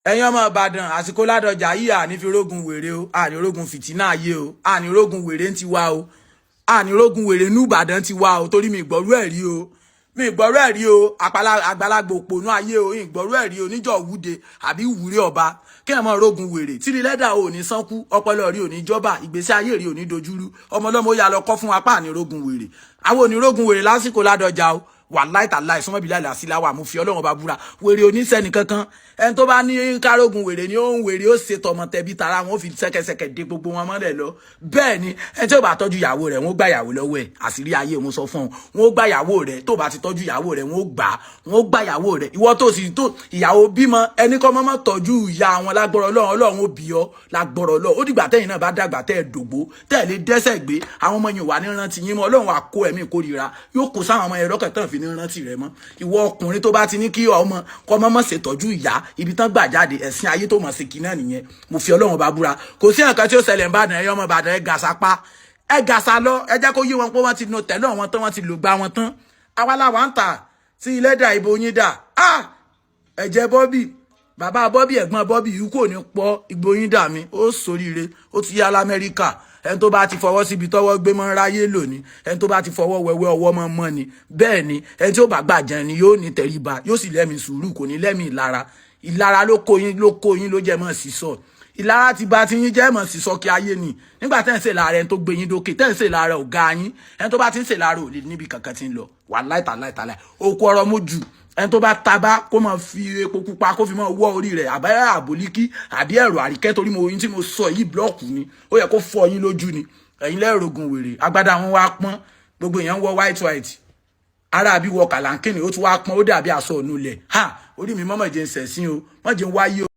Ẹ̀yin ọmọ Ìbàdàn, àsìkò Ládọjà yìí, àní fi rógun wèrè o, àní rógun fìtínà ayé o, àní rógun wèrè ń ti wá o, àní rógun wèrè ní Ìbàdàn ti wá o, torí mi ìgbọ́rú ẹ̀ rí o, mi ìgbọ́rú ẹ̀ rí o. Àgbàlagbà òpònú ayé o, ìgbọ́rú ẹ̀ rí o níjọ́ wúde àbí wúrí ọba kí ẹ̀ mọ́ rógun wèrè. Tíri lẹ́dà ò ní sánkú, ọpọlọ rí ò ní jọba, ìgbésí ayé rí ò ní dojúrú. Ọmọ ọlọ́mọ ó yà lọ kọ́ fún apá, àní rógun wèrè, àwọn ò ní rógun wèrè lásìkò Ládọjà o. Wàláì tàláì, súnmọ́ bíi láìláì síláwà, mo fi Ọlọ́run bá búra, wèrè oníṣẹ́ni kankan. Ẹni tó bá ní kárógun wèrè ni ó ń wèrè, ó ṣe tọmọ tẹbí tara wọn, ó fi ṣẹ̀kẹ̀ṣẹ̀kẹ̀ dé gbogbo wọn mọ́lẹ̀ lọ. Bẹ́ẹ̀ ni, ẹni tí ó bá tọ́jú ìyàwó rẹ̀, wọ́n gbà ìyàwó lọ́wọ́ ẹ̀. Àṣírí ayé wọn sọ fún ọ, wọ́n gbà ìyàwó rẹ̀. Tó bá ti tọ́jú ìyàwó rẹ̀, wọ́n gbà, wọ́n gbà ìyàwó rẹ̀. Ìwọ tó sì tó ìyàwó bímọ, ẹni kọ́ mọ́mọ́ tọ́jú ìyá wọn, lágbọ́rọ̀ Ọlọ́run, Ọlọ́run ó bí ọ lágbọ́rọ̀ Ọlọ́run. Ó dìgbà tẹ́yìn náà bá dàgbà, tẹ́ ẹ dògbó, tẹ́ ẹ lè dẹ́sẹ̀ gbé, àwọn ọmọ yẹn wà ní rántí yín mọ́. Ọlọ́run wà kó ẹ̀mí ìkórìíra, yóò kó sáwọn ọmọ yẹn lọ́kàn tán fi ní rántí rẹ mọ́. Ìwọ ọkùnrin tó bá ti ní kí ọmọ kọ́ mọ́mọ́ ṣètọ́jú ìyá, ibi tán gbà jáde, ẹ̀sìn ayé tó mọ̀ sí kí náà nìyẹn. Mo fi Ọlọ́run bá búra, kò sí nǹkan tí ó ṣẹlẹ̀ ń Bàdàn. Ẹ̀yọ́ ọmọ Ìbàdàn, ẹ gàṣà pa, ẹ gàṣà lọ, ẹ jẹ́ kó yí wọn pé wọ́n ti nu tẹ̀lé wọn tán, wọ́n ti lò gbá wọn tán. Àwa làwa ń tà tí ilé dà, ìbò yín dà. Ah, ẹ̀jẹ̀ Bọ́bì, bàbá Bọ́bì, ẹ̀gbọ́n Bọ́bì yìí kò ní pọ́ ìgbò yín dà mí. Ó soríire, ó ti yá l'Amẹ́ríkà. Ẹni tó bá ti fọwọ́ síbi tọ́wọ́ gbé mọ́ ráyé lónìí, ẹni tó bá ti fọwọ́ wẹwẹ́ ọwọ́ mọ́ mọ́ ni. Bẹ́ẹ̀ ni, ẹni tí ó bá gbà jẹun ni yóò ní tẹríba, yóò sì lẹ́mìí sùúrù, kò ní lẹ́mìí ìlara. Ìlara ló kó yín, ló kó yín, ló jẹ́ mọ́ sísọ. Ìlara ti ba ti yín jẹ́ mọ̀ sísọ kí ayé ni. Nígbà tẹ́ ń ṣe lára ẹni tó gbé yín dókè, tẹ́ ń ṣe lára ọ̀gá yín, ẹni tó bá ti ń ṣe lára òlè níbi kankan ti ń lọ. Wàláì tàláì tàláì, òkú ọ̀rọ̀ mo jù. Ẹni tó bá tabá, kó máa fi epo pupa, kó fi máa wọ́ orí rẹ̀, àbáyá àbólíkí àbí ẹ̀rọ àríkẹ́, torí mo yín tí mo sọ yìí, block ni, ó yẹ kó fọ́ yín lójú ni. Ẹ̀yin lẹ́rọ̀gùn wèrè, agbádá wọn wá pọ́n, gbogbo èèyàn wọ white white, ara àbí wọ kàlánkìnì, ó tún wá pọ́n, ó dàbí aṣọ ònulẹ̀. Ha, orí mi mọ́mọ́ jẹ́ ń sẹ̀sìn o, mọ́ jẹ́ ń wáyé o.